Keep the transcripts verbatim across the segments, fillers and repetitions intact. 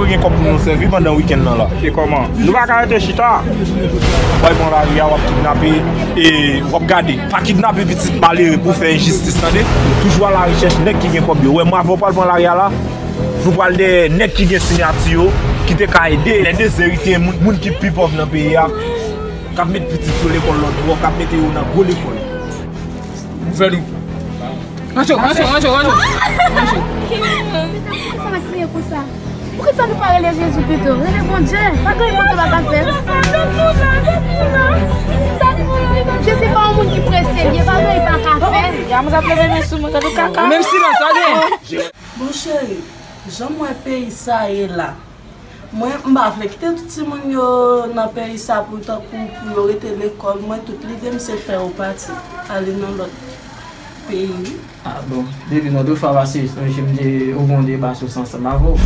Gen kòb pou nou sèvi pandan wikenn nan la. E kòman? Nou pa ka rete chita. W al pran lari a, w ap kidnape, e w ap gade. Pa kidnape pitit malere pou fè enjistis, tande. Nou toujou a la rechèch nèg ki gen kòb yo. Wè, mwen avè w pral pran lari a la. Nou pral dèyè nèg ki gen siyati yo, ki te ka ede lè dezerite moun, moun ki pi pòv nan peyi a, k ap met pitit yo lekòl lòt bò, k ap mete yo nan gwo lekòl. Gouvènman. Rancho, rancho, rancho, rancho. Sa va kriye konsa. Poukisa nou pa rele Jezi pito? Rele Bondye. Pa gen yon moun pa ka fè. Jezi pa yon moun ki prese, li pa gen yon pa ka fè. Ya, mwen ap leve men sou mwen, tande kaka. Menm silans, tande. Bon cheri, jan m wè peyi sa ye la, mwen m pa vle kite tout timoun yo nan peyi sa pou tankou pou yo rete lekòl. Mwen tout lide m se fè yo pati, ale nan lòt peyi. Ah bon, depi nan tout fwa pase, sonje m te ouvè yon deba sou sa ansanm avè w.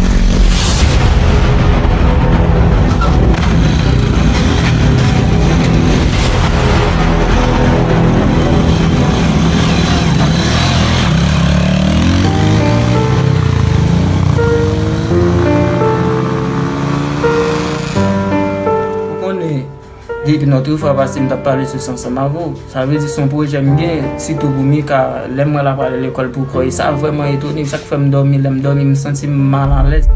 Ou konnen, depi nan tout fwa pase, m t ap pale sou sa ansanm avè w. Sa vle di se yon pwojè m gen, sitou pou Mika, lè m wè l ap ale lekòl pou kò l. Sa vrèman etone m, sa k fè m dòmi, lè m dòmi, m santi m malalèz.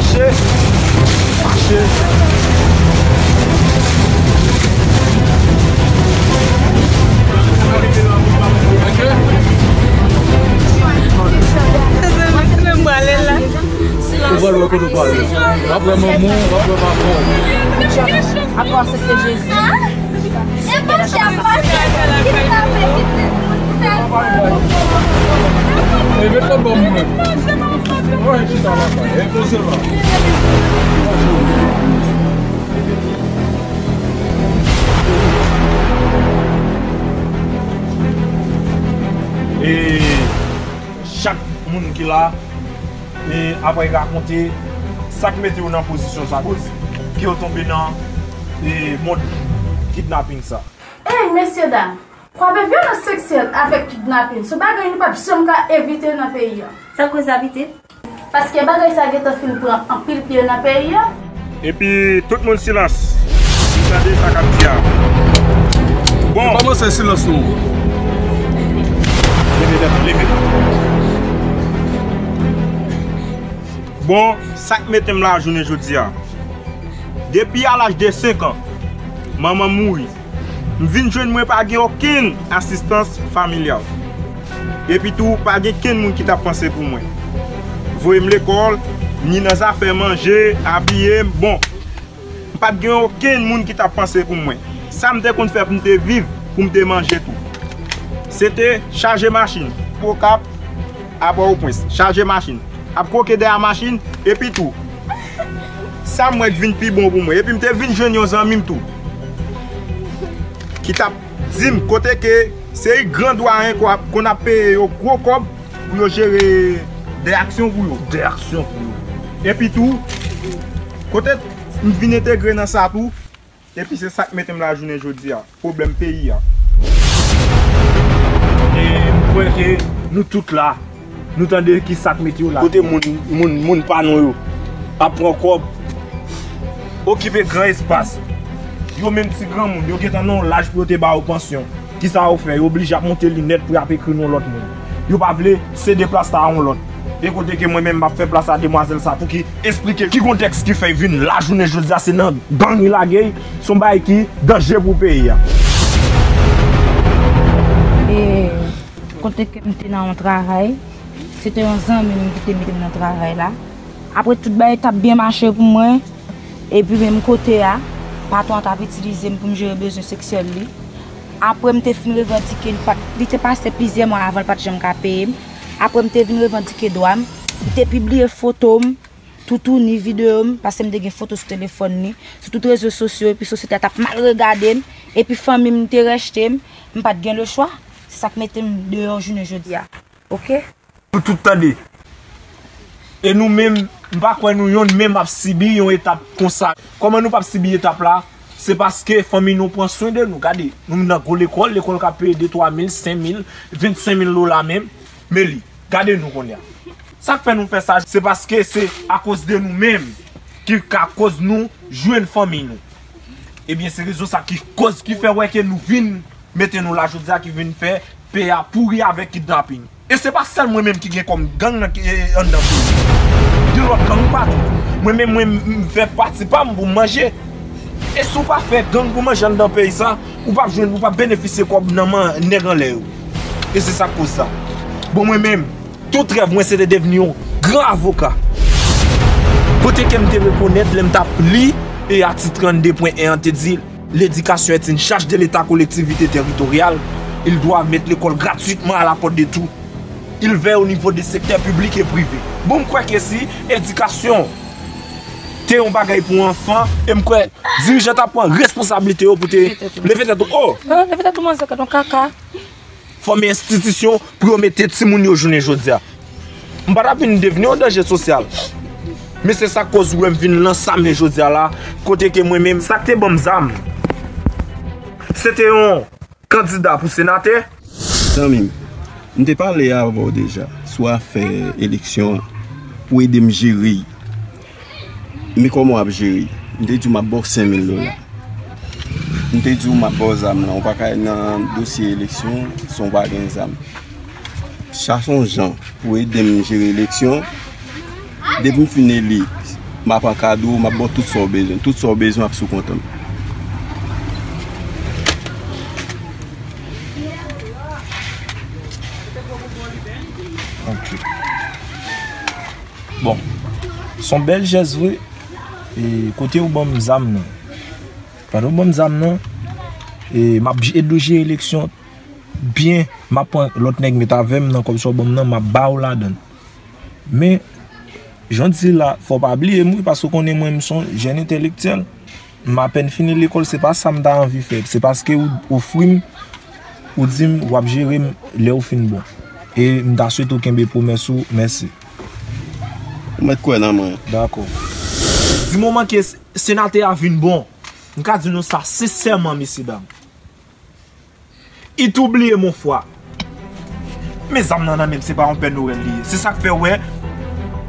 Mache! Mache! Ou pral wè kote w prale. W ap wè manman w, w ap wè papa w. Apa w aksepte Jezi? E met lòt bò mwen. Woy, chita la kay. E poze la. E chak moun ki la, e apre rakonte sa k mete yo nan pozisyon sa, koz ke yo tonbe nan, e, mond kidnaping sa. Ey, mesye dam, kwape vyolans seksyèl avèk kidnaping se yon bagay nou p ap janm ka evite nan peyi a. Sa koz sa piti? Paske bagay sa gentan fin pran anpil pye nan peyi a. Epi tout moun silans. Nou tande sa k ap di a. Bon. Kòmanse silans nou. Leve tèt, leve. Bon, sa k mete m la jounen jodi a. Depi a laj de senk an, manman m mouri. M vin jwenn mwen pa gen okenn asistans familyal. Epi tou, pa gen kenn moun ki t ap panse pou mwen. Voye m lekòl, ni nan zafè manje, abiye m, bon. M pa t gen okenn moun ki t ap panse pou mwen. Sa m te konn fè pou m te viv, pou m te manje tou, se te chaje machin, Okap, a Pòtoprens, chaje machin, ap kwoke dèyè machin, epi tou, sa m wè k vin pi bon pou mwen. Epi m te vin jwenn yon zanmi m tou, ki t ap di m kote ke se gran dwayen k ap konn ap peye yo gwo kòb pou yo jere de aksyon pou yo. De aksyon pou yo. Epi tou, kote m vin entegre nan sa tou, epi se sa k mete m la jounen jodi a. Pwoblèm peyi a. E m kwè ke nou tout la, nou tande ki sa k mete yo la. Kote moun, moun, moun pa nou yo ap pran kòb, okipe gran espas. Yo menm ti granmoun, yo gentan nan yon laj pou yo te ba yo pansyon. Kisa yo fè? Yo oblije ap monte linèt pou y ap ekri non lòt moun. Yo pa vle sede plas la a yon lòt. E kote ke mwen menm m ap fè plas a demwazèl sa pou ki esplike ki kontèks ki fè l vin la jounen jodi a, se nan gang li lage l, se yon bagay ki danje pou peyi a. E kote ke m te nan yon travay, se te yon zanmi m ki te mete m nan travay la. Apre tout bagay t ap byen mache pou mwen, epi menm kote a, patwon an t ap itilize m pou m jere bezwen seksyèl li. Apre m te fin revandike, li pa t, li te pase plizyè mwa avan l pa t janm ka peye m. Apre m te vin revandike dwa m, li te pibliye foto m, toutouni videyo m, paske m te gen foto sou telefòn li, sou tout rezo sosyo, epi sosyete a t ap mal regade m, epi fanmi m te rejte m, m pa t gen lechwa. Se sa k mete m deyò jounen jodi a. Oke? Nou tout tande. E nou menm, m pa kwè nou yonn menm ap sibi yon etap konsa. Kòman nou p ap sibi etap la? Se paske fanmi nou pran swen de nou. Gade, nou nan gwo lekòl, lekòl k ap peye de, twa mil, senk mil, vennsenk mil dola menm. Men li. Gade nou kounye a. Sa k fè nou fè sa, se paske se akoz de nou menm ki ka koz nou jwenn fanmiy nou. Ebyen, se rezon sa ki koz, ki fè wè ke nou vin mete nou la jodi a, ki vin fè peyi a pouri avèk kidnaping. E se pa sèl mwen menm ki gen kòm gang nan ki, e, anndan peyi. Gen lòt gang patou. Mwen menm, mwen, m fè pati pa m pou m manje. E si w pa fè gang pou manje anndan peyi sa, ou p ap jwenn, ou p ap benefisye kòb nan men nèg anlè yo. E se sa k koz sa. Bon, mwen menm, tout rèv mwen se te devni yon gran avoka. Kote ke m te rekonèt lè m t ap li e atik trannde pwen en an te di, l'éducation est une charge de l'État aux collectivités territoriales. Ils doivent mettre l'école gratuitement à la porte de tout. Ils veillent au niveau des secteurs publics et privés. Bon, m kwè ke si edikasyon te yon bagay pou anfan, e m kwè dirijan t ap pran responsablite yo pou te leve tèt ou. Oh! Ah, leve tèt ou, manzè, gad yon kaka. Fòme enstitisyon pou yo mete timoun yo jounen jodi a. M pa t ap vin devni yon danje sosyal. Men se sa k koz ou wè m vin lan sa men jodi a la, kote ke mwen menm, sa k te ban m zam, se te yon kandida pou senatè. Zanmi m, m te pale avè w deja sou afè eleksyon an, pou ede m jere. Men kòman w ap jere? M te di w m ap ba w senk mil dola. M te di w m ap ba w zam nan. Ou pa ka nan dosye eleksyon san w pa gen zam. Chache yon jan pou ede m jere eleksyon. Depi m fin eli, m ap an kado, m ap ba w tout sa w bezwen. Tout sa w bezwen ap sou kont mwen. Ok. Bon, se yon bèl jès vre. E kote ou ban m zam nan? Pandan ou ban m zam nan, e m ap ede w jere eleksyon byen. M ap pran lòt nèg met avè m nan kòb sa w ban m nan, m ap ba w ladan l. Men, jan w di la, fò w pa bliye m wi, paske w konnen mwen, m se yon jèn entèlektyèl. M apèn fini lekòl, se pa sa m ta anvi fè. Se paske ou ofri m, ou di m w ap jere m lè w fin bon. E m ta swete w kenbe pwomès ou. Mèsi. Ou mèt kwè nan mwen. Dakò. Di moman ke s-, senatè a vin bon, m ka di nou sa sensèman, mesyedam. It oubliye mon fwa. Men zam nan nan men m, se pa yon Pè Nwèl li ye. Se sa k fè w wè,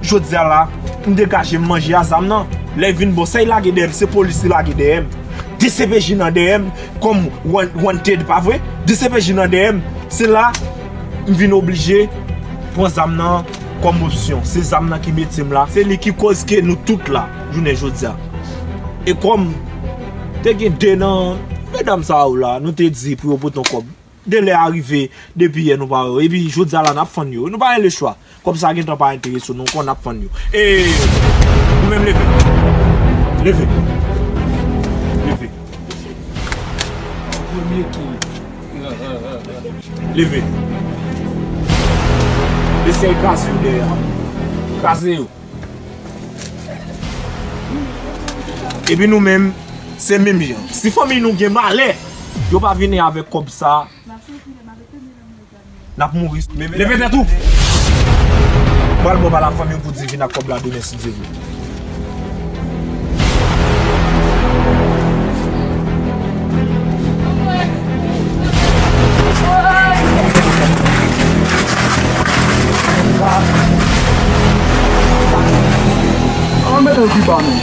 jodi a la, m degaje m manje a zam nan. Lè l vin bon, sa y lage dèyè m, se polis li lage dèyè m. D C P J nan dèyè m, kòm wan-, wanted, pa vre? D C P J nan dèyè m. Se la, m vin oblije pran zam nan kòm opsyon. Se zam nan ki mete m la. Se li ki koz ke nou tout la, jounen jodi a. E kòm te gen de nan medam sa yo la, nou te di pou yo pote yon kòb. De lè a rive, depi yè nou pa wè yo. Epi jodi a la, n ap fann yo. Nou pa gen lechwa. Kòb sa gentan pa enterese nou ankò, n ap fann yo. E, ou menm leve. Leve. Leve. Premye ki. Leve. Mesye kraze yo dèyè a. Kraze yo. Epi nou menm, se menm jan. Si fanmi nou gen malè, yo pa vini avèk kòb sa, n ap mouri. Leve tèt ou! Pral bò pa lafanmi w pou di vin ak kòb la demen si Dye vle. An mete l pi ba non.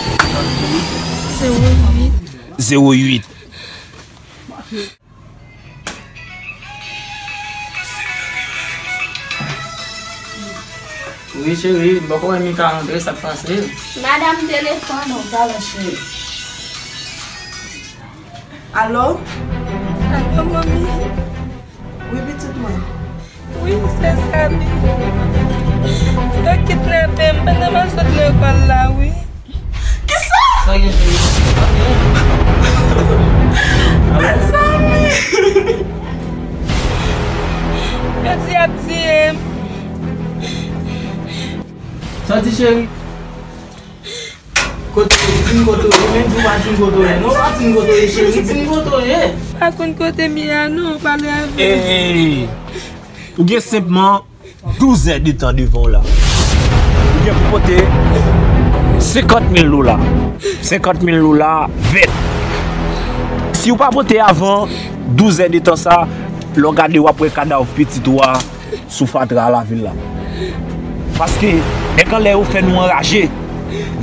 Zewo uit. Zewo uit. Wi, cheri, m poko wè Mika rantre, sa k pase? Madanm telefòn ou. Talè, cheri. Alo? Alo, manmi. Wi, pitit mwen. Wi, se Samy. Yo kidnape m pandan m ap sot lekòl la, wi. Kisa? Sa gen, cheri? Sa gen? Samy! Yo di y ap tiye m. Sa w di, cheri? Kote w ye? Di m kote w ye. Menm si w pa di m kote w ye. Non, w pa di m kote w ye, cheri. Di m kote w ye. Pa konn kote m ye a non, pale avè m. Ey! Ou gen senpman douz è de tan devan w la. Ou gen pou pote senkant mil dola. Senkant mil dola vèt. Si w pa pote avan douz è de tan sa, lè w gade w ap wè kadav pitit ou a sou fatra lavil la. Paske nèg anlè yo fè nou anraje.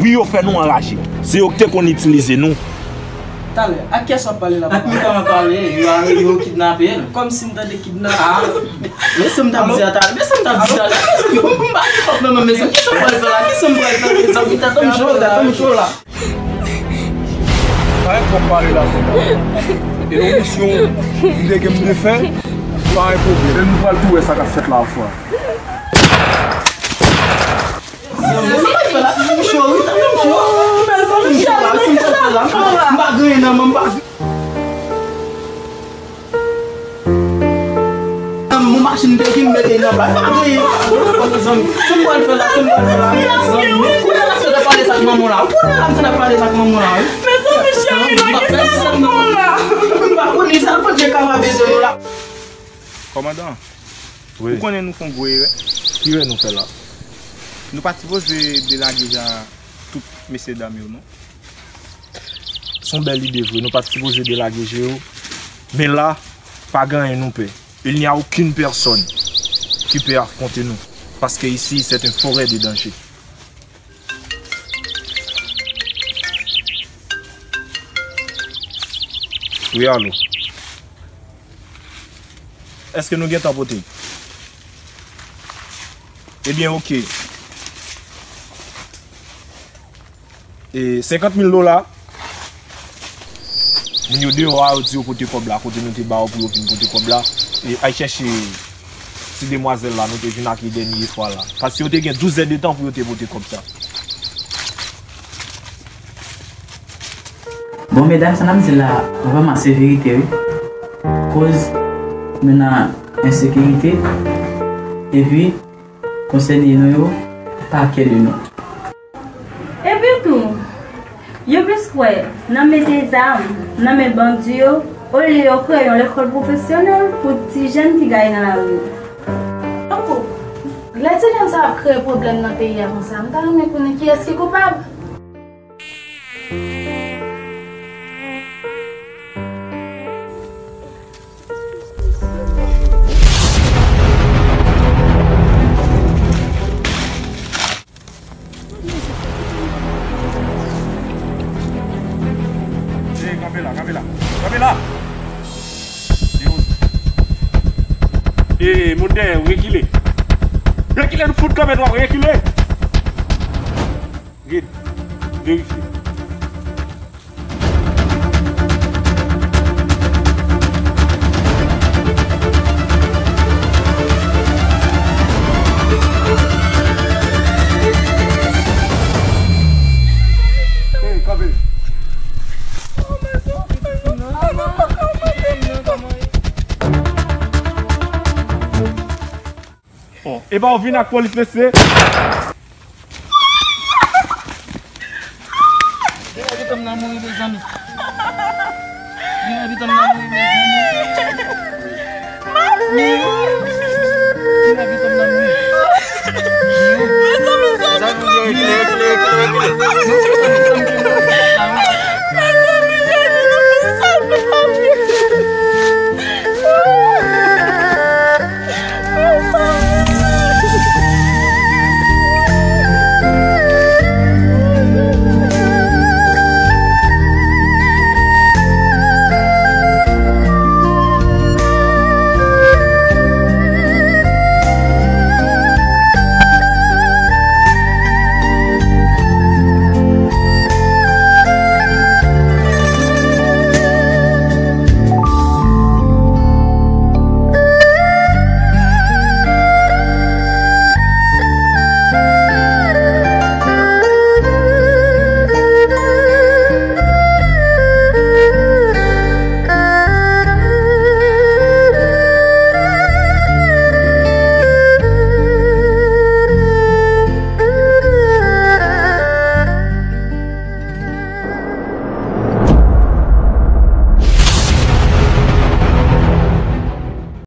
Wi, yo fè nou anraje. Se yo ki te konn itilize nou. Talè, ak kiyès w ap pale la, papa? Ak Mika m ap pale, yo, yo kidnape l. Kòmsi m tande kidnape. Men sa m t ap di a talè, men sa m t ap di talè. Mezanmi, m pa gen kòb nan men m, mezanmi. Kisa m pral fè la? Kisa m pral fè la, mezanmi? Tèt m cho, tèt m cho la. Pa gen twòp pale la kontan. E yon misyon m te gen m te fè, pa gen pwoblèm. E nou pral tou wè sa k ap fèt la afwa. Mezanmi, tèt m cho, wi, tèt m cho. Mezanmi, tèt m cho la, m pa gen anyen nan men m, m pa Yon machin te vin mete nan bal, pa gen anyen, pa gen anyen, mezanmi. Sa m pral fè la, sa m pral fè la, mezanmi. Kounye a la m fè nan pale sa ak manman w la. Kounye a la m fè nan pale sa ak manman w la, wi. Mezanmi, cheri, nan ki sa nou la? M pa konnen sa, Bondye ka pa bezwen nou la. Kòmandan, ou konnen nou fè yon gwo erè. Ki erè nou fè la? Nou pa t sipoze delage je a tout mesye dam yo, non. Se yon bèl ide vre, nou pa t sipoze delage je yo, men la, pa gen anyen nou pè. Il n'y a aucune personne qui peut affronter nous, parce que ici, c'est une forêt de danger. Wi, alo. Èske nou gentan pote? Ebyen, oke. E senkant mil dola. Moun yo deyò a, yo di yo pote kòb la. Kote nou te ba yo pou yo vin pote kòb la? E al chèche ti demwazèl la nou te jwenn ak li dènye fwa la. Paske yo te gen douz èdtan pou yo te pote kòb sa. Bon, medam, sa n ap di la, vrèman, se verite, wi. Koz nou nan ensekirite, epi konsène nou yo pa kè de nou. Epi tou, yo plis kwè nan mete zam nan men bandi yo, olye yo kreye yon lekòl pwofesyonèl pou ti jèn ki gaye nan lari yo. Tankou, lè ti jèn sa ap kreye pwoblèm nan peyi a konsa, m ta renmen konnen kiyès ki koupab. Ey, kanpe la, kanpe la. Kanpe la! Ey, moun dèyè, rekile. Rekile, nou fout kanpe twò, rekile! Red, verifye. Bon, epa w vin ak polis, mesye? Genlè pitit mwen nan mouri, mezanmi. Genlè pitit mwen nan mouri, mezanmi. Genlè pitit mwen nan mouri. Mezanmi, sa rekile, rekile, rekile, rekile.